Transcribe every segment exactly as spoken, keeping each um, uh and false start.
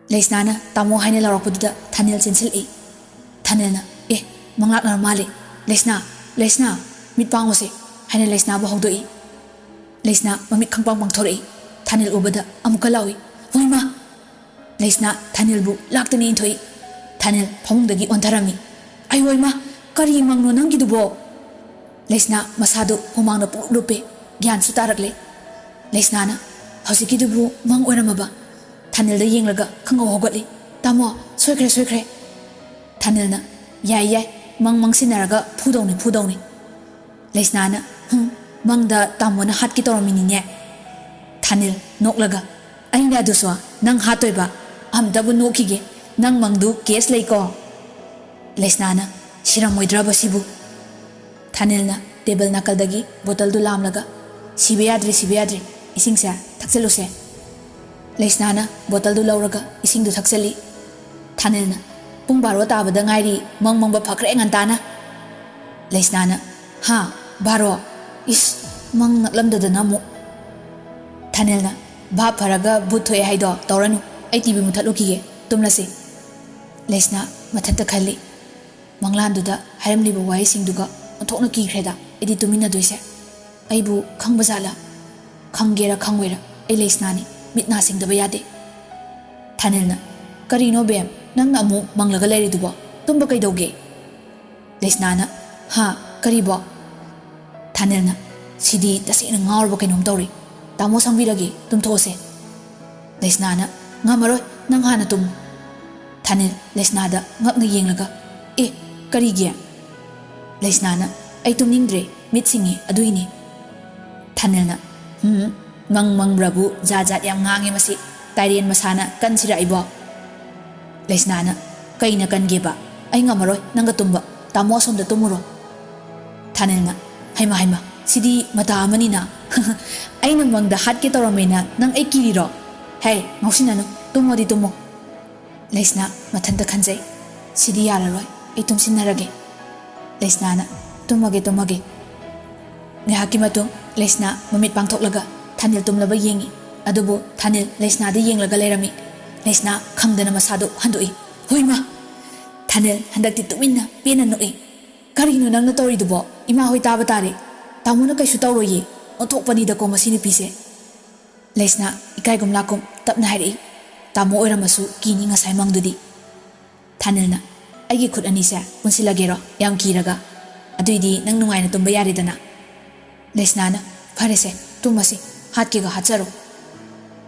ꯂꯩꯁꯅꯥꯅ "ꯇꯥꯃꯣ" ꯍꯥꯏꯅ ꯂꯥꯎꯔꯛꯄꯗꯨꯗ ꯊꯥꯅꯤꯜ ꯆꯦꯟꯁꯤꯜꯂꯛꯏ꯫ ꯊꯥꯅꯤꯜꯅ "ꯑꯦ, ꯃꯪꯂꯥꯛꯅꯔ ꯃꯥꯜꯂꯦ꯫ ꯂꯩꯁꯅꯥ, ꯂꯩꯁꯅꯥ, ꯃꯤꯠ ꯄꯥꯡꯉꯨꯁꯦ" ꯍꯥꯏꯅ ꯂꯩꯁꯅꯥꯕꯨ ꯍꯧꯗꯣꯛꯏ꯫ ꯂꯩꯁꯅꯥ ꯃꯃꯤꯠ ꯈꯪꯄꯥꯡ ꯄꯥꯡꯊꯣꯔꯛꯏ꯫ ꯊꯥꯅꯤꯜ ꯎꯕꯗ ꯑꯃꯨꯛꯀ ꯂꯥꯎꯏ, "ꯍꯣꯏꯃꯥ!" ꯂꯩꯁꯅꯥ ꯊꯥꯅꯤꯜꯕꯨ ꯂꯥꯛꯇꯅ ꯏꯟꯊꯣꯛꯏ꯫ ꯊꯥꯅꯤꯜ ꯐꯃꯨꯡꯗꯒꯤ ꯑꯣꯟꯊꯔꯝꯃꯤ꯫ "ꯑꯩ ꯍꯣꯏꯃꯥ, ꯀꯔꯤ ꯃꯪꯅꯣ ꯅꯪꯒꯤꯗꯨꯕꯣ?" ꯂꯩꯁꯅꯥ ꯃꯁꯥꯗꯨ ꯍꯨꯃꯥꯡꯅ ꯄꯨꯡꯂꯨꯞ ꯂꯨꯞꯄꯦ꯫ ꯒ꯭ꯌꯥꯟꯁꯨ ꯇꯥꯔꯛꯂꯦ꯫ ꯂꯩꯁꯅꯥꯅ "ꯍꯧꯖꯤꯛꯀꯤꯗꯨꯕꯨ ꯃꯪ ꯑꯣꯏꯔꯝꯃꯕ?" ꯊꯥꯅꯤꯜꯗ ꯌꯦꯡꯂꯒ ꯈꯪꯍꯧ ꯍꯧꯒꯠꯂꯤ꯫ "ꯇꯥꯃꯣ, ꯁꯣꯏꯈ꯭ꯔꯦ, ꯁꯣꯏꯈ꯭ꯔꯦ!" ꯊꯥꯅꯤꯜꯅ "ꯌꯥꯏ, ꯌꯥꯏ, ꯃꯪ ꯃꯪꯁꯤꯟꯅꯔꯒ ꯐꯨꯗꯧꯅꯤ, ꯐꯨꯗꯧꯅꯤ!" ꯂꯩꯁꯅꯥꯅ "ꯍꯨꯝ, ꯃꯪꯗ ꯇꯥꯃꯣꯅ ꯍꯥꯠꯀꯦ ꯇꯧꯔꯝꯃꯤꯅꯤꯅꯦ!" ꯊꯥꯅꯤꯜ ꯅꯣꯛꯂꯒ "ꯑꯩꯅ ꯑꯗꯨꯁꯨ ꯅꯪ ꯍꯥꯠꯇꯣꯏꯕ? ꯑꯝꯇꯕꯨ ꯅꯣꯛꯈꯤꯒꯦ, ꯅꯪ ꯃꯪꯗꯨ ꯀꯦꯁ ꯂꯩꯀꯣ!" ꯂꯩꯁꯅꯥꯅ "ꯁꯤꯔꯝꯃꯣꯏꯗ꯭ꯔꯕ ꯁꯤꯕꯨ?" ꯊꯥꯅꯤꯜꯅ ꯇꯦꯕꯜ ꯅꯥꯀꯜꯗꯒꯤ ꯕꯣꯇꯜꯗꯨ ꯂꯥꯝꯂꯒ "ꯁꯤꯕ ꯌꯥꯗ꯭ꯔꯦ, ꯁꯤꯕ ꯌꯥꯗ꯭ꯔꯦ, ꯏꯁꯤꯡꯁꯦ ꯊꯛꯆꯜꯂꯨꯁꯦ!" ꯂꯩꯁꯅꯥꯅ ꯕꯣꯇꯜꯗꯨ ꯂꯧꯔꯒ ꯏꯁꯤꯡꯗꯨ ꯊꯛꯆꯜꯂꯤ꯫ ꯊꯥꯅꯤꯜꯅ "ꯄꯨꯡ ꯕꯥꯔꯣ ꯇꯥꯕꯗ ꯉꯥꯏꯔꯤ, ꯃꯪ ꯃꯪꯕ ꯐꯈ꯭ꯔꯦ ꯉꯟꯇꯥꯅ!" ꯂꯩꯁꯅꯥꯅ "ꯍꯥ? ꯕꯥꯔꯣ? ꯏꯁ, ꯃꯪ ꯅꯛꯂꯝꯗꯗꯅ ꯑꯃꯨꯛ!" ꯊꯥꯅꯤꯜꯅ "ꯚꯥꯞ ꯐꯔꯒ ꯚꯨꯠ ꯊꯣꯛꯑꯦ ꯍꯥꯏꯗꯣ ꯇꯧꯔꯅꯨ, ꯑꯩ ꯇꯤ ꯚꯤ ꯃꯨꯊꯠꯂꯨꯈꯤꯒꯦ, ꯇꯨꯝꯂꯁꯤ!" ꯂꯩꯁꯅꯥ ꯃꯊꯟꯇ ꯈꯜꯂꯤ꯫ ꯃꯪꯂꯥꯟꯗꯨꯗ ꯍꯥꯏꯔꯝꯂꯤꯕ ꯋꯥꯍꯩꯁꯤꯡꯗꯨꯒ ꯑꯣꯟꯊꯣꯛꯅ ꯀꯤꯈ꯭ꯔꯦꯗ꯫ ꯑꯩꯗꯤ ꯇꯨꯃꯤꯟꯅꯗꯣꯏꯁꯦ꯫ ꯑꯩꯕꯨ ꯈꯪꯕ ꯖꯥꯠꯂꯥ? ꯈꯪꯒꯦꯔꯥ ꯈꯪꯉꯣꯏꯔꯥ, ꯑꯩ ꯂꯩꯁꯅꯥꯅꯤ, ꯃꯤꯠ ꯅꯥ ꯁꯤꯡꯗꯕ ꯌꯥꯗꯦ꯫ ꯊꯥꯅꯤꯜꯅ "ꯀꯔꯤꯅꯣ ꯕꯦꯝ, ꯅꯪꯅ ꯑꯃꯨꯛ ꯃꯪꯂꯒ ꯂꯩꯔꯤꯗꯨꯕꯣ? ꯇꯨꯝꯕ ꯀꯩꯗꯧꯒꯦ?" ꯂꯩꯁꯅꯥꯅ "ꯍꯥ? ꯀꯔꯤꯕꯣ?" ꯊꯥꯅꯤꯜꯅ "ꯁꯤꯗꯤ ꯇꯁꯦꯡꯅ ꯉꯥꯎꯔꯕ ꯀꯩꯅꯣꯝ ꯇꯧꯔꯦ꯫ ꯇꯥꯃꯣ ꯁꯪꯕꯤꯔꯒꯦ, ꯇꯨꯝꯊꯣꯛꯑꯁꯦ꯫" ꯂꯩꯁꯅꯥꯅ "ꯉꯝꯃꯔꯣꯏ, ꯅꯪ ꯍꯥꯟꯅ ꯇꯨꯝꯃꯨ꯫" ꯊꯥꯅꯤꯜ ꯂꯩꯁꯅꯥꯗ ꯉꯛꯅ ꯌꯦꯡꯂꯒ "ꯑꯦ, ꯀꯔꯤꯒꯤ?" ꯂꯩꯁꯅꯥꯅ "ꯑꯩ ꯇꯨꯝꯅꯤꯡꯗ꯭ꯔꯦ, ꯃꯤꯠ ꯁꯤꯡꯉꯤ, ꯑꯗꯨꯏꯅꯤ꯫" ꯊꯥꯅꯤꯜꯅ "ꯍꯨꯝ, ꯃꯪ ꯃꯪꯕ꯭ꯔꯕꯨ ꯖꯥꯠ ꯖꯥꯠ ꯌꯥꯝ ꯉꯥꯡꯉꯦ ꯃꯁꯤ꯫ ꯇꯥꯏꯔꯦꯟ ꯃꯁꯥꯅ ꯀꯟꯁꯤꯔꯛꯏꯕꯣ?" ꯂꯩꯁꯅꯥꯅ "ꯀꯩꯅ ꯀꯟꯒꯦꯕ? ꯑꯩ ꯉꯝꯃꯔꯣꯏ ꯅꯪꯒ ꯇꯨꯝꯕ꯫ ꯇꯥꯃꯣ ꯑꯁꯣꯝꯗ ꯇꯨꯝꯃꯨꯔꯣ꯫" ꯊꯥꯅꯤꯜꯅ "ꯍꯩꯃ ꯍꯩꯃ, ꯁꯤꯗꯤ ꯃꯇꯥ ꯑꯃꯅꯤꯅ꯫" "ꯑꯩꯅ ꯃꯪꯗ ꯍꯥꯠꯀꯦ ꯇꯧꯔꯝꯃꯦꯅ ꯅꯪ ꯑꯩ ꯀꯤꯔꯤꯔꯣ? ꯍꯦ, ꯉꯥꯎꯁꯤꯟꯅꯅꯨ, ꯇꯨꯝꯃꯣꯗꯤ ꯇꯨꯝꯃꯣ꯫" ꯂꯩꯁꯅꯥ ꯃꯊꯟꯇ ꯈꯟꯖꯩ, "ꯁꯤꯗꯤ ꯌꯥꯔꯔꯣꯏ, ꯑꯩ ꯇꯨꯝꯁꯤꯟꯅꯔꯒꯦ꯫" ꯂꯩꯁꯅꯥꯅ "ꯇꯨꯝꯃꯒꯦ, ꯇꯨꯝꯃꯒꯦ꯫" ꯉꯥꯏꯍꯥꯛꯀꯤ ꯃꯇꯨꯡ ꯂꯩꯁꯅꯥ ꯃꯃꯤꯠ ꯄꯥꯡꯊꯣꯛꯂꯒ ꯊꯥꯅꯤꯜ ꯇꯨꯝꯂꯕ ꯌꯦꯡꯉꯤ꯫ ꯑꯗꯨꯕꯨ ꯊꯥꯅꯤꯜ ꯂꯩꯁꯅꯥꯗ ꯌꯦꯡꯂꯒ ꯂꯩꯔꯝꯃꯤ꯫ ꯂꯩꯁꯅꯥ ꯈꯪꯗꯅ ꯃꯁꯥꯗꯨ ꯍꯟꯗꯣꯛꯏ꯫ "ꯍꯣꯏꯃ!" ꯊꯥꯅꯤꯜ ꯍꯟꯗꯛꯇꯤ ꯇꯨꯃꯤꯟꯅ ꯄꯦꯟꯅ ꯅꯣꯛꯏ꯫ "ꯀꯔꯤꯅꯣ ꯅꯪꯅ ꯇꯧꯔꯤꯗꯨꯕꯣ? ꯏꯃꯥ ꯍꯣꯏ ꯇꯥꯕ ꯇꯥꯔꯦ꯫ ꯇꯥꯃꯣꯅ ꯀꯩꯁꯨ ꯇꯧꯔꯣꯏꯌꯦ꯫ ꯑꯣꯟꯊꯣꯛꯄꯅꯤꯗꯀꯣ ꯃꯁꯤ ꯅꯨꯄꯤꯁꯦ꯫" ꯂꯩꯁꯅꯥ ꯏꯀꯥꯏꯒꯨꯝ ꯂꯥꯛꯀꯨꯝ ꯇꯞꯅ ꯍꯥꯏꯔꯛꯏ꯫ "ꯇꯥꯃꯣ ꯑꯣꯏꯔꯝꯃꯁꯨ ꯀꯤꯅꯤ ꯉꯁꯥꯏ ꯃꯪꯗꯨꯗꯤ꯫" ꯊꯥꯅꯤꯜꯅ, "ꯑꯩꯒꯤ ꯈꯨꯠ ꯑꯅꯤꯁꯦ ꯄꯨꯟꯁꯤꯜꯂꯒꯦꯔꯣ, ꯌꯥꯝ ꯀꯤꯔꯒ? ꯑꯗꯨꯏꯗꯤ ꯅꯪ ꯅꯨꯡꯉꯥꯏꯅ ꯇꯨꯝꯕ ꯌꯥꯔꯦꯗꯅ꯫" ꯂꯩꯁꯅꯥꯅ, "ꯐꯔꯦꯁꯦ, ꯇꯨꯝꯃꯁꯤ, ꯍꯥꯠꯀꯦꯒ ꯍꯥꯠꯆꯔꯣ꯫"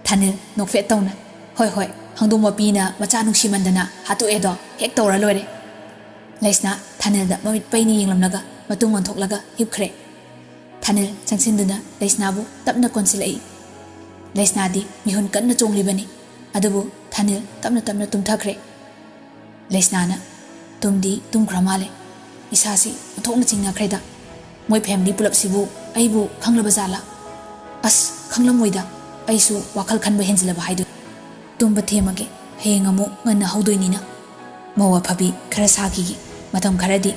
ꯊꯥꯅꯤꯜ ꯅꯣꯛꯐꯦꯠ ꯇꯧꯅ, "ꯍꯣꯏ ꯍꯣꯏ, ꯍꯪꯗꯣꯡ ꯃꯄꯤꯅ ꯃꯆꯥ ꯅꯨꯡꯁꯤꯃꯟꯗꯅ ꯍꯥꯠꯇꯣꯛꯑꯦꯗꯣ ꯍꯦꯛ ꯇꯧꯔ ꯂꯣꯏꯔꯦ꯫" ꯂꯩꯁꯅꯥ ꯊꯥꯅꯤꯜꯗ ꯃꯃꯤꯠ ꯄꯩꯅ ꯌꯦꯡꯂꯝꯂꯒ ꯃꯇꯨꯡ ꯑꯣꯟꯊꯣꯛꯂꯒ ꯍꯤꯞꯈ꯭ꯔꯦ꯫ ꯊꯥꯅꯤꯜ ꯆꯪꯁꯤꯟꯗꯨꯅ ꯂꯩꯁꯅꯥꯕꯨ ꯇꯞꯅ ꯀꯣꯟꯁꯤꯜꯂꯛꯏ꯫ ꯂꯩꯁꯅꯥꯗꯤ ꯃꯤꯍꯨꯟ ꯀꯟꯅ ꯆꯣꯡꯂꯤꯕꯅꯤ, ꯑꯗꯨꯕꯨ ꯊꯥꯅꯤꯜ ꯇꯞꯅ ꯇꯞꯅ ꯇꯨꯝꯊꯈ꯭ꯔꯦ꯫ ꯂꯩꯁꯅꯥꯅ, "ꯇꯨꯝꯗꯤ ꯇꯨꯝꯈ꯭ꯔ ꯃꯥꯜꯂꯦ꯫ ꯏꯁꯥꯁꯤ ꯑꯣꯟꯊꯣꯛꯅ ꯆꯤꯡꯅꯈ꯭ꯔꯦꯗ꯫ ꯃꯣꯏ ꯐꯦꯃꯤꯂꯤ ꯄꯨꯂꯞꯁꯤꯕꯨ ꯑꯩꯕꯨ ꯈꯪꯂꯕ ꯖꯥꯠꯂꯥ? ꯑꯁ, ꯈꯪꯂꯝꯃꯣꯏꯗ꯫ ꯑꯩꯁꯨ ꯋꯥꯈꯜ ꯈꯟꯕ ꯍꯦꯟꯖꯤꯜꯂꯕ ꯍꯥꯏꯗꯨꯅꯤ꯫ ꯇꯨꯝꯕ ꯊꯦꯝꯃꯒꯦ꯫ ꯍꯌꯦꯡ ꯑꯃꯨꯛ ꯉꯟꯅ ꯍꯧꯗꯣꯏꯅꯤꯅ꯫ ꯃꯧ ꯑꯐꯕꯤ ꯈꯔ ꯁꯥꯈꯤꯒꯦ꯫ ꯃꯇꯝ ꯈꯔꯗꯤ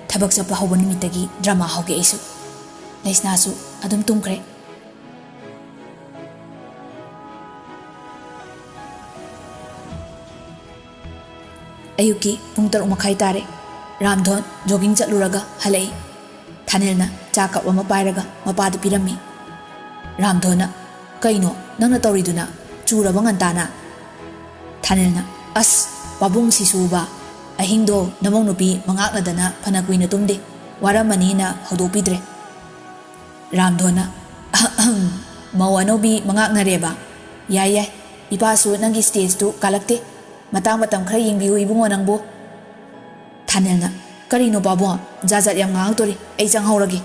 ꯊꯕꯛ ꯆꯠꯄ ꯍꯧꯕ ꯅꯨꯃꯤꯠꯇꯒꯤ ꯗ꯭ꯔꯃꯥ ꯍꯧꯒꯦ ꯑꯩꯁꯨ꯫" ꯂꯩꯁꯅꯥꯁꯨ ꯑꯗꯨꯝ ꯇꯨꯝꯈ꯭ꯔꯦ꯫ ꯑꯌꯨꯛꯀꯤ ꯄꯨꯡ ꯇꯔꯨꯛ ꯃꯈꯥꯏ ꯇꯥꯔꯦ꯫ ꯔꯥꯝꯙꯣꯟ ꯖꯣꯒꯤꯡ ꯆꯠꯂꯨꯔꯒ ꯍꯜꯂꯛꯏ꯫ ꯊꯥꯅꯤꯜꯅ ꯆꯥ ꯀꯞ ꯑꯃ ꯄꯥꯏꯔꯒ ꯃꯄꯥꯗ ꯄꯤꯔꯝꯃꯤ꯫ ꯔꯥꯝꯙꯣꯟꯅ, "ꯀꯩꯅꯣ ꯅꯪꯅ ꯇꯧꯔꯤꯗꯨꯅ? ꯆꯨꯔꯕ ꯉꯟꯇꯥꯅ?" ꯊꯥꯅꯤꯜꯅ, "ꯑꯁ, ꯄꯥꯕꯨꯡ ꯁꯤꯁꯨꯕ, ꯑꯍꯤꯡꯗꯣ ꯅꯃꯧ ꯅꯨꯄꯤ ꯃꯉꯥꯛꯅꯗꯅ ꯐꯅ ꯀꯨꯏꯅ ꯇꯨꯝꯗꯦ, ꯋꯥꯔꯝꯃꯅꯤꯅ ꯍꯧꯗꯣꯛꯄꯤꯗ꯭ꯔꯦ꯫" ꯔꯥꯝꯙꯣꯟꯅ, "ꯑꯍꯝ, ꯃꯧ ꯑꯅꯧꯕꯤ ꯃꯉꯥꯛꯅꯔꯦꯕ? ꯌꯥꯏ ꯌꯥꯏ, ꯏꯄꯥꯁꯨ ꯅꯪꯒꯤ ꯁ꯭ꯇꯦꯖꯇꯨ ꯀꯥꯂꯛꯇꯦ꯫ ꯃꯇꯥꯡ ꯃꯇꯝ ꯈꯔ ꯌꯦꯡꯕꯤꯌꯨ ꯏꯕꯨꯡꯉꯣ ꯅꯪꯕꯨ꯫" ꯊꯥꯅꯤꯜꯅ, "ꯀꯔꯤꯅꯣ ꯄꯥꯕꯨꯡ, ꯖꯥꯠ ꯖꯥꯠ ꯌꯥꯝ ꯉꯥꯡꯉꯛꯇꯣꯔꯤ, ꯑꯩ ꯆꯪꯍꯧꯔꯒꯦ꯫"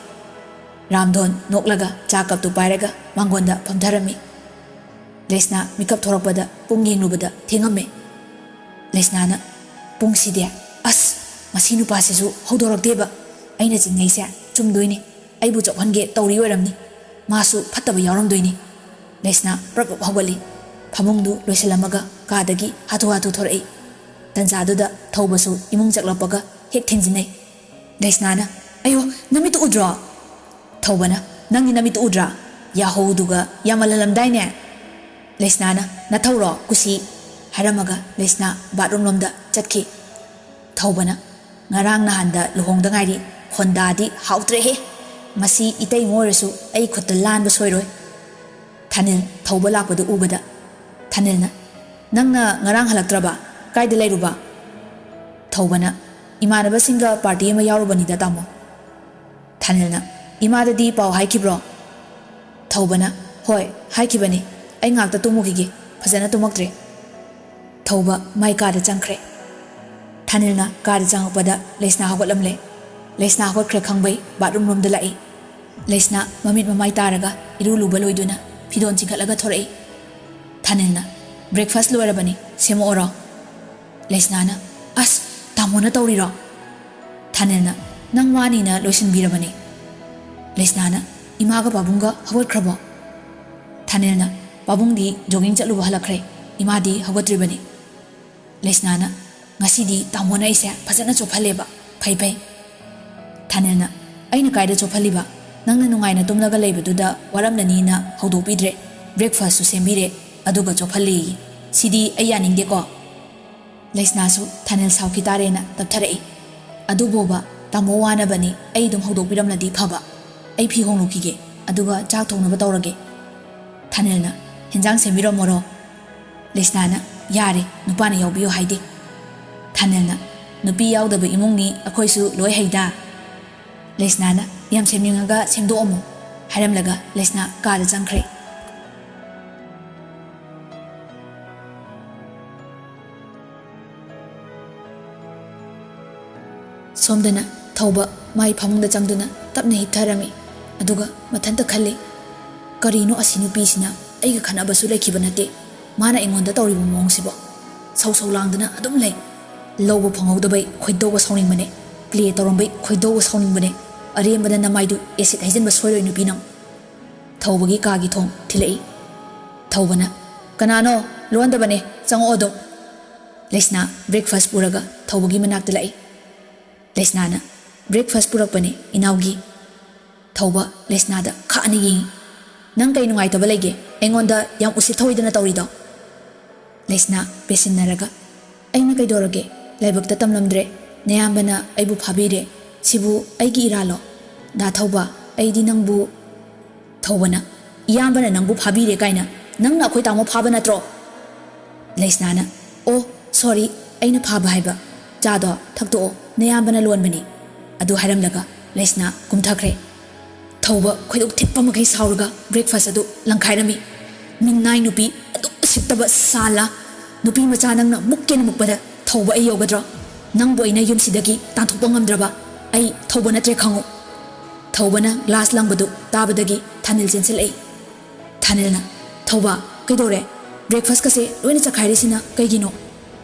ꯔꯥꯝꯙꯣꯟ ꯅꯣꯛꯂꯒ ꯆꯥ ꯀꯞꯇꯨ ꯄꯥꯏꯔꯒ ꯃꯥꯡꯒꯣꯟꯗ ꯐꯝꯊꯔꯝꯃꯤ꯫ ꯂꯩꯁꯅꯥ ꯃꯤꯀꯞ ꯊꯣꯔꯛꯄꯗ ꯄꯨꯡ ꯌꯦꯡꯂꯨꯕꯗ ꯊꯦꯡꯉꯝꯃꯦ꯫ ꯂꯩꯁꯅꯥꯅ, "ꯄꯨꯡꯁꯤꯗꯤ, ꯑꯁ, ꯃꯁꯤ ꯅꯨꯄꯥꯁꯤꯁꯨ ꯍꯧꯗꯣꯔꯛꯇꯦꯕ꯫ ꯑꯩꯅ ꯆꯤꯡꯅꯩꯁꯦ ꯆꯨꯝꯗꯣꯏꯅꯤ꯫ ꯑꯩꯕꯨ ꯆꯣꯞꯍꯟꯒꯦ ꯇꯧꯔꯤ ꯑꯣꯏꯔꯝꯅꯤ꯫ ꯃꯥꯁꯨ ꯐꯠꯇꯕ ꯌꯥꯎꯔꯝꯗꯣꯏꯅꯤ꯫" ꯂꯩꯁꯅꯥ ꯄ꯭ꯔꯞ ꯄ꯭ꯔꯞ ꯍꯧꯒꯠꯂꯤ꯫ ꯐꯃꯨꯡꯗꯨ ꯂꯣꯏꯁꯤꯜꯂꯝꯃꯒ ꯀꯥꯗꯒꯤ ꯍꯥꯊꯨ ꯍꯥꯊꯨ ꯊꯣꯔꯛꯏ꯫ ꯇꯟꯖꯥꯗꯨꯗ ꯊꯧꯕꯁꯨ ꯏꯃꯨꯡ ꯆꯪꯂꯛꯄꯒ ꯍꯦꯛ ꯊꯦꯡꯖꯤꯟꯅꯩ꯫ ꯂꯩꯁꯅꯥꯅ, "ꯑꯌꯣ, ꯅꯃꯤꯠꯇꯨ ꯎꯗ꯭ꯔꯣ?" ꯊꯧꯕꯅ, "ꯅꯪꯒꯤ ꯅꯃꯤꯠꯇꯨ ꯎꯗ꯭ꯔꯥ? ꯌꯥꯍꯧꯗꯨꯒ ꯌꯥꯝꯃꯜꯍꯜꯂꯝꯗꯥꯏꯅꯦ?" ꯂꯩꯁꯅꯥꯅ, "ꯅꯊꯧꯔꯣ, ꯀꯨꯁꯤ?" ꯍꯥꯏꯔꯝꯃꯒ ꯂꯩꯁꯅꯥ ꯕꯥꯠꯔꯨꯝ ꯂꯣꯝꯗ ꯆꯠꯈꯤ꯫ ꯊꯧꯕꯅ, "ꯉꯔꯥꯡ ꯅꯍꯥꯟꯗ ꯂꯨꯍꯣꯡꯗ ꯉꯥꯏꯔꯤ, ꯈꯣꯟꯗꯥꯗꯤ ꯍꯥꯎꯇ꯭ꯔꯦꯍꯦ꯫ ꯃꯁꯤ ꯏꯇꯩꯃ ꯑꯣꯏꯔꯁꯨ ꯑꯩ ꯈꯨꯠꯇ ꯂꯥꯟꯕ ꯁꯣꯏꯔꯣꯏ"꯫ ꯊꯥꯅꯤꯜ ꯊꯧꯕ ꯂꯥꯛꯄꯗꯨ ꯎꯕꯗ ꯊꯥꯅꯤꯜꯅ, "ꯅꯪꯅ ꯉꯔꯥꯡ ꯍꯜꯂꯛꯇ꯭ꯔꯕ? ꯀꯥꯏꯗ ꯂꯩꯔꯨꯕ?" ꯊꯧꯕꯅ, "ꯏꯃꯥꯟꯅꯕꯁꯤꯡꯒ ꯄꯥꯔꯇꯤ ꯑꯃ ꯌꯥꯎꯔꯨꯕꯅꯤꯗ, ꯇꯥꯃꯣ"꯫ ꯊꯥꯅꯤꯜꯅ, "ꯏꯃꯥꯗꯗꯤ ꯄꯥꯎ ꯍꯥꯏꯈꯤꯕ꯭ꯔꯣ?" ꯊꯧꯕꯅ, "ꯍꯣꯏ, ꯍꯥꯏꯈꯤꯕꯅꯤ꯫ ꯑꯩ ꯉꯥꯛꯇ ꯇꯨꯝꯃꯨꯈꯤꯒꯦ, ꯐꯖꯅ ꯇꯨꯝꯃꯛꯇ꯭ꯔꯦ"꯫ ꯊꯧꯕ ꯃꯥꯏ ꯀꯥꯗ ꯆꯪꯈ꯭ꯔꯦ꯫ ꯊꯥꯅꯤꯜꯅ ꯀꯥꯗ ꯆꯪꯉꯛꯄꯗ ꯂꯩꯁꯅꯥ ꯍꯧꯒꯠꯂꯝꯂꯦ꯫ ꯂꯩꯁꯅꯥ ꯍꯧꯒꯠꯈ꯭ꯔꯦ ꯈꯪꯕꯩ ꯕꯥꯠꯔꯨꯝ ꯂꯣꯝꯗ ꯂꯥꯛꯏ꯫ ꯂꯩꯁꯅꯥ ꯃꯃꯤꯠ ꯃꯃꯥꯏ ꯇꯥꯔꯒ ꯏꯔꯨ ꯂꯨꯕ ꯂꯣꯏꯗꯨꯅ ꯐꯤꯗꯣꯟ ꯆꯤꯡꯈꯠꯂꯒ ꯊꯣꯔꯛꯏ꯫ ꯊꯥꯅꯤꯜꯅ, "ꯕ꯭ꯔꯦꯛꯐꯥꯁ ꯂꯣꯏꯔꯕꯅꯤ, ꯁꯦꯝꯃꯛꯑꯣꯔꯣ?" ꯂꯩꯁꯅꯥꯅ, "ꯑꯁ, ꯇꯥꯃꯣꯅ ꯇꯧꯔꯤꯔꯣ?" ꯊꯥꯅꯤꯜꯅ, "ꯅꯪ ꯋꯥꯅꯤꯅ ꯂꯣꯏꯁꯤꯟꯕꯤꯔꯕꯅꯦ"꯫ ꯂꯩꯁꯅꯥꯅ, "ꯏꯃꯥꯒ ꯄꯥꯕꯨꯡꯒ ꯍꯧꯒꯠꯈ꯭ꯔꯕꯣ?" ꯊꯥꯅꯤꯜꯅ, "ꯄꯥꯕꯨꯡꯗꯤ ꯖꯣꯒꯤꯡ ꯆꯠꯂꯨꯕ ꯍꯜꯂꯛꯈ꯭ꯔꯦ, ꯏꯃꯥꯗꯤ ꯍꯧꯒꯠꯇ꯭ꯔꯤꯕꯅꯤ"꯫ ꯂꯩꯁꯅꯥꯅ, "ꯉꯁꯤꯗꯤ ꯇꯥꯃꯣꯅ ꯑꯩꯁꯦ ꯐꯖꯅ ꯆꯣꯞꯍꯜꯂꯦꯕ, ꯐꯩ ꯐꯩ"꯫ ꯊꯥꯅꯤꯜꯅ, "ꯑꯩꯅ ꯀꯥꯏꯗ ꯆꯣꯞꯍꯜꯂꯤꯕ? ꯅꯪꯅ ꯅꯨꯡꯉꯥꯏꯅ ꯇꯨꯝꯂꯒ ꯂꯩꯕꯗꯨꯗ ꯋꯥꯔꯝꯂꯅꯤꯅ ꯍꯧꯗꯣꯛꯄꯤꯗ꯭ꯔꯦ, ꯕ꯭ꯔꯦꯛꯐꯥꯁꯁꯨ ꯁꯦꯝꯕꯤꯔꯦ, ꯑꯗꯨꯒ ꯆꯣꯞꯍꯜꯂꯦꯌꯦ꯫ ꯁꯤꯗꯤ ꯑꯩ ꯌꯥꯅꯤꯡꯗꯦꯀꯣ"꯫ ꯂꯩꯁꯅꯥꯁꯨ ꯊꯥꯅꯤꯜ ꯁꯥꯎꯈꯤ ꯇꯥꯔꯦꯅ ꯇꯞꯊꯔꯛꯏ꯫ "ꯑꯗꯨꯕꯣꯕ, ꯇꯥꯃꯣ ꯋꯥꯅꯕꯅꯤ, ꯑꯩ ꯑꯗꯨꯝ ꯍꯧꯗꯣꯛꯄꯤꯔꯝꯂꯗꯤ ꯐꯕ꯫ ꯑꯩ ꯐꯤ ꯍꯣꯡꯂꯨꯈꯤꯒꯦ, ꯑꯗꯨꯒ ꯆꯥꯛ ꯊꯣꯡꯅꯕ ꯇꯧꯔꯒꯦ"꯫ ꯊꯥꯅꯤꯜꯅ, "ꯍꯦꯟꯖꯥꯡ ꯁꯦꯝꯕꯤꯔꯝꯃꯣꯔꯣ?" ꯂꯩꯁꯅꯥꯅ, "ꯌꯥꯔꯦ, ꯅꯨꯄꯥꯅ ꯌꯥꯎꯕꯤꯌꯨ ꯍꯥꯏꯗꯦ"꯫ ꯊꯥꯅꯤꯜꯅ, "ꯅꯨꯄꯤ ꯌꯥꯎꯗꯕ ꯏꯃꯨꯡꯅꯤ, ꯑꯩꯈꯣꯏꯁꯨ ꯂꯣꯏ ꯍꯩꯗ"꯫ ꯂꯩꯁꯅꯥꯅ, "ꯌꯥꯝ ꯁꯦꯝꯅꯤꯡꯉꯒ ꯁꯦꯝꯗꯣꯛꯑꯝꯃꯣ" ꯍꯥꯏꯔꯝꯂꯒ ꯂꯩꯁꯅꯥ ꯀꯥꯗ ꯆꯪꯈ꯭ꯔꯦ꯫ ꯁꯣꯝꯗꯅ ꯊꯧꯕ ꯃꯥꯏ ꯐꯃꯨꯡꯗ ꯆꯪꯗꯨꯅ ꯇꯞꯅ ꯍꯤꯞꯊꯔꯝꯃꯤ꯫ ꯑꯗꯨꯒ ꯃꯊꯟꯇ ꯈꯜꯂꯤ, "ꯀꯔꯤꯅꯣ ꯑꯁꯤ ꯅꯨꯄꯤꯁꯤꯅ? ꯑꯩꯒ ꯈꯠꯅꯕꯁꯨ ꯂꯩꯈꯤꯕ ꯅꯠꯇꯦ, ꯃꯥꯅ ꯑꯩꯉꯣꯟꯗ ꯇꯧꯔꯤꯕ ꯃꯑꯣꯡꯁꯤꯕꯣ? ꯁꯧ ꯁꯧ ꯂꯥꯡꯗꯨꯅ ꯑꯗꯨꯝ ꯂꯩ꯫ ꯂꯧꯕ ꯐꯪꯍꯧꯗꯕꯩ ꯈꯣꯏꯗꯧꯒ ꯁꯥꯎꯅꯤꯡꯕꯅꯦ, ꯄ꯭ꯂꯦ ꯇꯧꯔꯝꯕꯩ ꯈꯣꯏꯗꯧꯒ ꯁꯥꯎꯅꯤꯡꯕꯅꯦ꯫ ꯑꯔꯦꯝꯕꯗ ꯅꯃꯥꯏꯗꯨ ꯑꯦꯁꯤꯠ ꯍꯩꯖꯤꯟꯕ ꯁꯣꯏꯔꯣꯏ ꯅꯨꯄꯤ ꯅꯪ"꯫ ꯊꯧꯕꯒꯤ ꯀꯥꯒꯤ ꯊꯣꯡ ꯊꯤꯜꯂꯛꯏ꯫ ꯊꯧꯕꯅ, "ꯀꯅꯥꯅꯣ? ꯂꯣꯟꯗꯕꯅꯦ, ꯆꯪꯉꯛꯑꯣ ꯑꯗꯨꯝ"꯫ ꯂꯩꯁꯅꯥ ꯕ꯭ꯔꯦꯛꯐꯥꯁ ꯄꯨꯔꯒ ꯊꯧꯕꯒꯤ ꯃꯅꯥꯛꯇ ꯂꯥꯛꯏ꯫ ꯂꯩꯁꯅꯥꯅ, "ꯕ꯭ꯔꯦꯛꯐꯥꯁ ꯄꯨꯔꯛꯄꯅꯦ, ꯏꯅꯥꯎꯒꯤ"꯫ ꯊꯧꯕ ꯂꯩꯁꯅꯥꯗ ꯈꯥꯅ ꯌꯦꯡꯉꯤ꯫ "ꯅꯪ ꯀꯩ ꯅꯨꯡꯉꯥꯏꯇꯕ ꯂꯩꯒꯦ? ꯑꯩꯉꯣꯟꯗ ꯌꯥꯝ ꯎꯁꯤꯠ ꯊꯧꯑꯣꯏꯗꯅ ꯇꯧꯔꯤꯗꯣ"꯫ ꯂꯩꯁꯅꯥ ꯄꯦꯁꯤꯟꯅꯔꯒ, "ꯑꯩꯅ ꯀꯩꯗꯧꯔꯒꯦ? ꯂꯥꯏꯕꯛꯇ ꯇꯝꯂꯝꯗ꯭ꯔꯦ꯫ ꯅꯌꯥꯝꯕꯅ ꯑꯩꯕꯨ ꯐꯥꯕꯤꯔꯦ꯫ ꯁꯤꯕꯨ ꯑꯩꯒꯤ ꯏꯔꯥꯜꯂꯣ? ꯗꯥ ꯊꯧꯕ, ꯑꯩꯗꯤ ꯅꯪꯕꯨ..." ꯊꯧꯕꯅ, "ꯏꯌꯥꯝꯕꯅ ꯅꯪꯕꯨ ꯐꯥꯕꯤꯔꯦ ꯀꯥꯏꯅ? ꯅꯪꯅ ꯑꯩꯈꯣꯏ ꯇꯥꯃꯣ ꯐꯥꯕ ꯅꯠꯇ꯭ꯔꯣ?" ꯂꯩꯁꯅꯥꯅ, "ꯑꯣ, ꯁꯣꯔꯤ, ꯑꯩꯅ ꯐꯥꯕ ꯍꯥꯏꯕ꯫ ꯆꯥꯗꯣ ꯊꯛꯇꯣꯛꯑꯣ, ꯅꯌꯥꯝꯕꯅ ꯂꯣꯟꯕꯅꯤ"꯫ ꯑꯗꯨ ꯍꯥꯏꯔꯝꯂꯒ ꯂꯩꯁꯅꯥ ꯀꯨꯝꯊꯈ꯭ꯔꯦ꯫ ꯊꯧꯕ ꯈꯣꯏꯗꯧ ꯊꯤꯠꯄ ꯃꯈꯩ ꯁꯥꯎꯔꯒ breakfast ꯑꯗꯨ ꯂꯪꯈꯥꯏꯔꯝꯃꯤ꯫ "ꯃꯤꯅꯥꯏ ꯅꯨꯄꯤ, ꯑꯗꯨꯛ ꯎꯁꯤꯠꯇꯕ ꯁꯥꯂꯥ! ꯅꯨꯄꯤ ꯃꯆꯥ ꯅꯪꯅ ꯃꯨꯛꯀꯦꯅ ꯃꯨꯛꯄꯗ ꯊꯧꯕ ꯑꯩ ꯌꯧꯒꯗ꯭ꯔꯣ? ꯅꯪꯕꯨ ꯑꯩꯅ ꯌꯨꯝꯁꯤꯗꯒꯤ ꯇꯥꯟꯊꯣꯛꯄ ꯉꯝꯗ꯭ꯔꯕ ꯑꯩ ꯊꯧꯕ ꯅꯠꯇ꯭ꯔꯦ ꯈꯪꯉꯨ"꯫ ꯊꯧꯕꯅ glass ꯂꯪꯕꯗꯨ ꯇꯥꯕꯗꯒꯤ ꯊꯥꯅꯤꯜ ꯆꯦꯟꯁꯤꯜꯂꯛꯏ꯫ ꯊꯥꯅꯤꯜꯅ, "ꯊꯧꯕ, ꯀꯩꯗꯧꯔꯦ? Breakfastꯀꯁꯦ ꯂꯣꯏꯅ ꯆꯈꯥꯏꯔꯤꯁꯤꯅ ꯀꯩꯒꯤꯅꯣ?"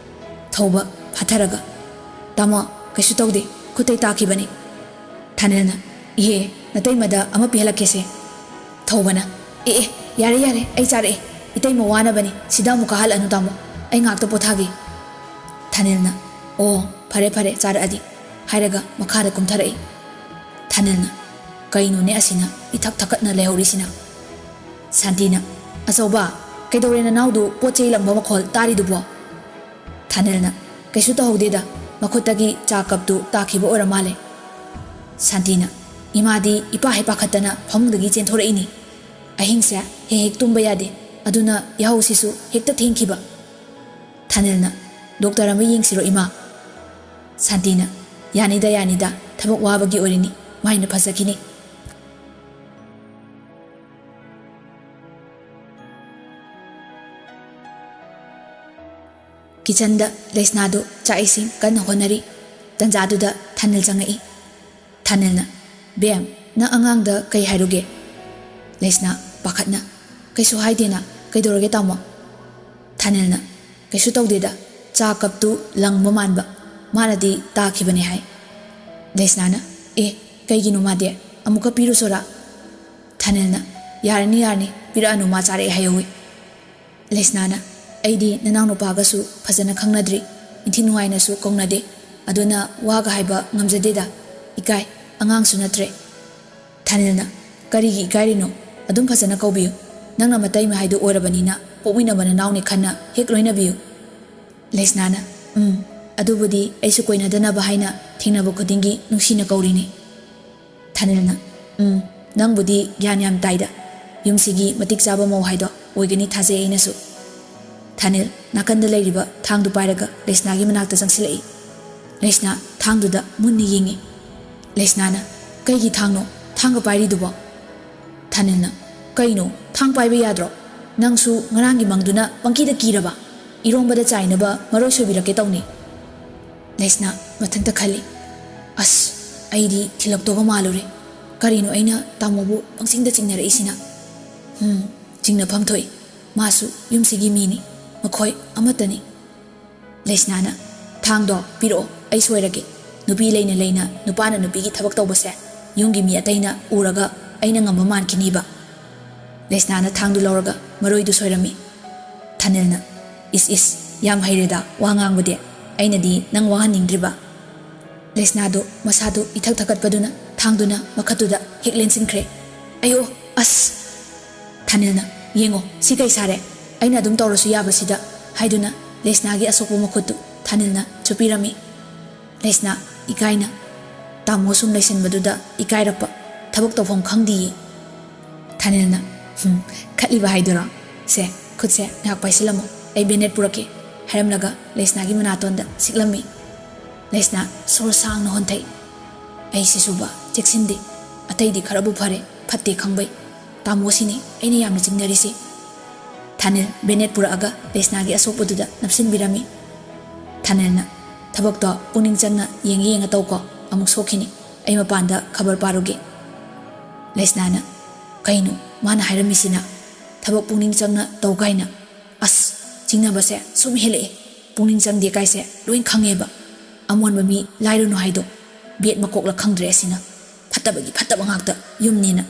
ꯊꯧꯕ ꯐꯥꯊꯔꯒ, "ꯇꯥꯃꯣ, ꯀꯩꯁꯨ ꯇꯧꯗꯦ, ꯈꯨꯠꯇꯩ ꯇꯥꯈꯤꯕꯅꯤ"꯫ ꯊꯥꯅꯤꯜꯅ, "ꯏꯍꯦ, ꯅꯇꯩꯃꯗ ꯑꯃ ꯄꯤꯍꯜꯂꯛꯀꯦꯁꯦ"꯫ ꯊꯧꯕꯅ, "ꯑꯦ ꯑꯦ, ꯌꯥꯔꯦ ꯌꯥꯔꯦ, ꯑꯩ ꯆꯥꯔꯛꯑꯦ꯫ ꯏꯇꯩꯃ ꯋꯥꯅꯕꯅꯤ, ꯁꯤꯗ ꯑꯃꯨꯛ ꯀꯥꯍꯜꯂꯅꯨ ꯇꯥꯃꯣ, ꯑꯩ ꯉꯥꯛꯇ ꯄꯣꯊꯥꯒꯦ"꯫ ꯊꯥꯅꯤꯜꯅ, "ꯑꯣ, ꯐꯔꯦ ꯐꯔꯦ, ꯆꯥꯔꯛꯑꯗꯤ" ꯍꯥꯏꯔꯒ ꯃꯈꯥꯗ ꯀꯨꯝꯊꯔꯛꯏ꯫ ꯊꯥꯅꯤꯜꯅ, "ꯀꯩꯅꯣꯅꯦ ꯑꯁꯤꯅ ꯏꯊꯛ ꯊꯛꯀꯠꯅ ꯂꯩꯍꯧꯔꯤꯁꯤꯅ?" ꯁꯥꯟꯇꯤꯅ, "ꯑꯆꯧꯕ, ꯀꯩꯗꯧꯔꯦ ꯅꯅꯥꯎꯗꯨ ꯄꯣꯠ ꯆꯩ ꯂꯪꯕ ꯃꯈꯣꯜ ꯇꯥꯔꯤꯗꯨꯕꯣ?" ꯊꯥꯅꯤꯜꯅ, "ꯀꯩꯁꯨ ꯇꯧꯍꯧꯗꯦꯗ, ꯃꯈꯨꯠꯇꯒꯤ ꯆꯥ ꯀꯞꯇꯨ ꯇꯥꯈꯤꯕ ꯑꯣꯏꯔ ꯃꯥꯜꯂꯦ"꯫ ꯁꯥꯟꯇꯤꯅ, "ꯏꯃꯥꯗꯤ ꯏꯄꯥ ꯍꯦꯛ ꯄꯥꯈꯠꯇꯅ ꯐꯃꯨꯡꯗꯒꯤ ꯆꯦꯟꯊꯣꯔꯛꯏꯅꯤ꯫ ꯑꯍꯤꯡꯁꯦ ꯍꯦꯛ ꯍꯦꯛ ꯇꯨꯝꯕ ꯌꯥꯗꯦ, ꯑꯗꯨꯅ ꯌꯥꯍꯧꯁꯤꯁꯨ ꯍꯦꯛꯇ ꯊꯦꯡꯈꯤꯕ"꯫ ꯊꯥꯅꯤꯜꯅ, "ꯗꯣꯛꯇꯔ ꯑꯃ ꯌꯦꯡꯁꯤꯔꯣ ꯏꯃꯥ?" ꯁꯥꯟꯇꯤꯅ, "ꯌꯥꯅꯤꯗ ꯌꯥꯅꯤꯗ, ꯊꯕꯛ ꯋꯥꯕꯒꯤ ꯑꯣꯏꯔꯤꯅꯤ, ꯃꯥꯏꯅ ꯐꯖꯈꯤꯅꯤ"꯫ ꯀꯤꯆꯟꯗ ꯂꯩꯁꯅꯥꯗꯨ ꯆꯥꯛ ꯏꯁꯤꯡ ꯀꯟꯅ ꯍꯣꯠꯅꯔꯤ꯫ ꯇꯟꯖꯥꯗꯨꯗ ꯊꯥꯅꯤꯜ ꯆꯪꯉꯛꯏ꯫ ꯊꯥꯅꯤꯜꯅ, "ꯕꯦꯝ, ꯅꯪ ꯑꯉꯥꯡꯗ ꯀꯩ ꯍꯥꯏꯔꯨꯒꯦ?" ꯂꯩꯁꯅꯥ ꯄꯥꯈꯠꯅ, "ꯀꯩꯁꯨ ꯍꯥꯏꯗꯦꯅ, ꯀꯩꯗꯧꯔꯒꯦ ꯇꯥꯃꯣ?" ꯊꯥꯅꯤꯜꯅ, "ꯀꯩꯁꯨ ꯇꯧꯗꯦꯗ, ꯆꯥ ꯀꯞꯇꯨ ꯂꯪꯕ ꯃꯥꯟꯕ, ꯃꯥꯅꯗꯤ ꯇꯥꯈꯤꯕꯅꯦ ꯍꯥꯏ"꯫ ꯂꯩꯁꯅꯥꯅ, "ꯑꯦ, ꯀꯩꯒꯤꯅꯣ ꯃꯥꯗꯤ? ꯑꯃꯨꯛꯀ ꯄꯤꯔꯨꯁꯣꯔꯥ?" ꯊꯥꯅꯤꯜꯅ, "ꯌꯥꯔꯅꯤ ꯌꯥꯔꯅꯤ, ꯄꯤꯔꯛꯑꯅꯨ, ꯃꯥ ꯆꯥꯔꯛꯑꯦ ꯍꯥꯏꯍꯧꯋꯤ"꯫ ꯂꯩꯁꯅꯥꯅ, "ꯑꯩꯗꯤ ꯅꯅꯥꯎꯅꯨꯄꯥꯒꯁꯨ ꯐꯖꯅ ꯈꯪꯅꯗ꯭ꯔꯤ, ꯏꯟꯊꯤ ꯅꯨꯡꯉꯥꯏꯅꯁꯨ ꯀꯧꯅꯗꯦ, ꯑꯗꯨꯅ ꯋꯥꯒ ꯍꯥꯏꯕ ꯉꯝꯖꯗꯦꯗ, ꯏꯀꯥꯏ, ꯑꯉꯥꯡꯁꯨ ꯅꯠꯇ꯭ꯔꯦ"꯫ ꯊꯥꯅꯤꯜꯅ, "ꯀꯔꯤꯒꯤ ꯏꯀꯥꯏꯔꯤꯅꯣ? ꯑꯗꯨꯝ ꯐꯖꯅ ꯀꯧꯕꯤꯌꯨ, ꯅꯪꯅ ꯃꯇꯩꯃ ꯍꯥꯏꯗꯨ ꯑꯣꯏꯔꯕꯅꯤꯅ ꯄꯣꯛꯃꯤꯟꯅꯕ ꯅꯅꯥꯎꯅꯦ ꯈꯟꯅ ꯍꯦꯛ ꯂꯣꯏꯅꯕꯤꯌꯨ꯫ ꯂꯩꯁꯅꯥꯅ, "ꯎꯝ, ꯑꯗꯨꯕꯨꯗꯤ ꯑꯩꯁꯨ ꯀꯣꯏꯅꯗꯅꯕ ꯍꯥꯏꯅ ꯊꯦꯡꯅꯕ ꯈꯨꯗꯤꯡꯒꯤ ꯅꯨꯡꯁꯤꯅ ꯀꯧꯔꯤꯅꯤ꯫" ꯊꯥꯅꯤꯜꯅ, "ꯎꯝ, ꯅꯪꯕꯨꯗꯤ ꯒ꯭ꯌꯥꯟ ꯌꯥꯝ ꯇꯥꯏꯗ꯫ ꯌꯨꯝꯁꯤꯒꯤ ꯃꯇꯤꯛ ꯆꯥꯕ ꯃꯧ ꯍꯥꯏꯗꯣ ꯑꯣꯏꯒꯅꯤ ꯊꯥꯖꯩ ꯑꯩꯅꯁꯨ꯫" ꯊꯥꯅꯤꯜ ꯅꯥꯀꯟꯗ ꯂꯩꯔꯤꯕ ꯊꯥꯡꯗꯨ ꯄꯥꯏꯔꯒ ꯂꯩꯁꯅꯥꯒꯤ ꯃꯅꯥꯛꯇ ꯆꯪꯁꯤꯜꯂꯛꯏ꯫ ꯂꯩꯁꯅꯥ ꯊꯥꯡꯗꯨꯗ ꯃꯨꯟꯅ ꯌꯦꯡꯉꯤ꯫ ꯂꯩꯁꯅꯥꯅ, "ꯀꯩꯒꯤ ꯊꯥꯡꯅꯣ ꯊꯥꯡꯒ ꯄꯥꯏꯔꯤꯗꯨꯕꯣ?" ꯊꯥꯅꯤꯜꯅ, "ꯀꯩꯅꯣ, ꯊꯥꯡ ꯄꯥꯏꯕ ꯌꯥꯗ꯭ꯔꯣ? ꯅꯪꯁꯨ ꯉꯔꯥꯡꯒꯤ ꯃꯪꯗꯨꯅ ꯄꯪꯀꯤꯗ ꯀꯤꯔꯕ? ꯏꯔꯣꯝꯕꯗ ꯆꯥꯏꯅꯕ ꯃꯔꯣꯏ ꯁꯣꯏꯕꯤꯔꯛꯀꯦ ꯇꯧꯅꯤ꯫" ꯂꯩꯁꯅꯥ ꯃꯊꯟꯇ ꯈꯜꯂꯤ, "ꯑꯁ, ꯑꯩꯗꯤ ꯊꯤꯜꯂꯛꯇꯧꯒ ꯃꯥꯜꯂꯨꯔꯦ꯫ ꯀꯔꯤꯅꯣ ꯑꯩꯅ ꯇꯥꯃꯣꯕꯨ ꯄꯪꯆꯤꯡꯗ ꯆꯤꯡꯅꯔꯛꯏꯁꯤꯅ? ꯎꯝ, ꯆꯤꯡꯅꯐꯝ ꯊꯣꯛꯏ꯫ ꯃꯥꯁꯨ ꯌꯨꯝꯁꯤꯒꯤ ꯃꯤꯅꯤ꯫ ꯃꯈꯣꯏ ꯑꯃꯠꯇꯅꯤ꯫" ꯂꯩꯁꯅꯥꯅ, "ꯊꯥꯡꯗꯣ ꯄꯤꯔꯛꯑꯣ, ꯑꯩ ꯁꯣꯏꯔꯒꯦ꯫ ꯅꯨꯄꯤ ꯂꯩꯅ ꯂꯩꯅ ꯅꯨꯄꯥꯅ ꯅꯨꯄꯤꯒꯤ ꯊꯕꯛ ꯇꯧꯕꯁꯦ ꯌꯨꯝꯒꯤ ꯃꯤ ꯑꯇꯩꯅ ꯎꯔꯒ ꯑꯩꯅ ꯉꯝꯕ ꯃꯥꯟꯈꯤꯅꯤꯕ꯫" ꯂꯩꯁꯅꯥꯅ ꯊꯥꯡꯗꯨ ꯂꯧꯔꯒ ꯃꯔꯣꯏꯗꯨ ꯁꯣꯏꯔꯝꯃꯤ꯫ ꯊꯥꯅꯤꯜꯅ, "ꯏꯁ ꯏꯁ, ꯌꯥꯝ ꯍꯩꯔꯦꯗ ꯋꯥ ꯉꯥꯡꯕꯗꯤ꯫ ꯑꯩꯅꯗꯤ ꯅꯪ ꯋꯥꯍꯟꯅꯤꯡꯗ꯭ꯔꯤꯕ꯫" ꯂꯩꯁꯅꯥꯗꯨ ꯃꯁꯥꯗꯨ ꯏꯊꯛ ꯊꯛꯀꯠꯄꯗꯨꯅ ꯊꯥꯡꯗꯨꯅ ꯃꯈꯠꯇꯨꯗ ꯍꯦꯛ ꯂꯦꯟꯁꯤꯟꯈ꯭ꯔꯦ꯫ "ꯑꯌꯣ, ꯑꯁ!" ꯊꯥꯅꯤꯜꯅ, "ꯌꯦꯡꯉꯣ, ꯁꯤ ꯀꯩ ꯁꯥꯔꯦ? ꯑꯩꯅ ꯑꯗꯨꯝ ꯇꯧꯔꯁꯨ ꯌꯥꯕꯁꯤꯗ," ꯍꯥꯏꯗꯨꯅ ꯂꯩꯁꯅꯥꯒꯤ ꯑꯁꯣꯛꯄ ꯃꯈꯨꯠꯇꯨ ꯊꯥꯅꯤꯜꯅ ꯆꯨꯞꯄꯤꯔꯝꯃꯤ꯫ ꯂꯩꯁꯅꯥ ꯏꯀꯥꯏꯅ, "ꯇꯥꯃꯣ ꯁꯨꯝ ꯂꯩꯁꯟꯕꯗꯨꯗ ꯏꯀꯥꯏꯔꯛꯄ, ꯊꯕꯛ ꯇꯧꯐꯝ ꯈꯪꯗꯤꯌꯦ꯫" ꯊꯥꯅꯤꯜꯅ, "ꯍꯨꯝ, ꯈꯠꯂꯤꯕ ꯍꯥꯏꯗꯨꯔꯣ? ꯁꯦ, ꯈꯨꯠꯁꯦ ꯉꯥꯏꯍꯥꯛ ꯄꯥꯏꯁꯤꯜꯂꯝꯃꯣ, ꯑꯩ ꯕꯦꯅꯦꯠ ꯄꯨꯔꯛꯀꯦ," ꯍꯥꯏꯔꯝꯂꯒ ꯂꯩꯁꯅꯥꯒꯤ ꯃꯅꯥꯇꯣꯟꯗ ꯁꯤꯛꯂꯝꯃꯤ꯫ ꯂꯩꯁꯅꯥ ꯁꯣꯔ ꯁꯥꯡꯅ ꯍꯣꯟꯊꯩ꯫ "ꯑꯩꯁꯤꯁꯨꯕ ꯆꯦꯛꯁꯤꯟꯗꯦ, ꯑꯇꯩꯗꯤ ꯈꯔꯕꯨ ꯐꯔꯦ, ꯐꯠꯇꯦ ꯈꯪꯕꯩ꯫ ꯇꯥꯃꯣꯁꯤꯅꯤ ꯑꯩꯅ ꯌꯥꯝꯅ ꯆꯤꯡꯅꯔꯤꯁꯤ꯫" ꯊꯥꯅꯤꯜ ꯕꯦꯅꯦꯠ ꯄꯨꯔꯛꯑꯒ ꯂꯩꯁꯅꯥꯒꯤ ꯑꯁꯣꯛꯄꯗꯨꯗ ꯅꯞꯁꯤꯟꯕꯤꯔꯝꯃꯤ꯫ ꯊꯥꯅꯤꯜꯅ, "ꯊꯕꯛꯇꯣ ꯄꯨꯛꯅꯤꯡ ꯆꯪꯅ ꯌꯦꯡꯉ ꯌꯦꯡꯉ ꯇꯧꯀꯣ, ꯑꯃꯨꯛ ꯁꯣꯛꯈꯤꯅꯤ꯫ ꯑꯩ ꯃꯄꯥꯟꯗ ꯈꯕꯔ ꯄꯥꯔꯨꯒꯦ꯫" ꯂꯩꯁꯅꯥꯅ, "ꯀꯩꯅꯣ ꯃꯥꯅ ꯍꯥꯏꯔꯝꯃꯤꯁꯤꯅ? ꯊꯕꯛ ꯄꯨꯛꯅꯤꯡ ꯆꯪꯅ ꯇꯧ ꯀꯥꯏꯅ? ꯑꯁ, ꯆꯤꯡꯅꯕꯁꯦ ꯁꯨꯝ ꯍꯦꯜꯂꯛꯑꯦ꯫ ꯄꯨꯛꯅꯤꯡ ꯆꯪꯗꯦ ꯀꯥꯏꯁꯦ ꯂꯣꯏ ꯈꯪꯉꯦꯕ꯫ ꯑꯃꯣꯟꯕ ꯃꯤ ꯂꯥꯏꯔꯨꯅꯨ ꯍꯥꯏꯗꯣ꯫ ꯕꯦꯠ ꯃꯀꯣꯛꯂ ꯈꯪꯗ꯭ꯔꯦ ꯑꯁꯤꯅ꯫ ꯐꯠꯇꯕꯒꯤ ꯐꯠꯇꯕ ꯉꯥꯛꯇ ꯌꯨꯝꯅꯦꯅ꯫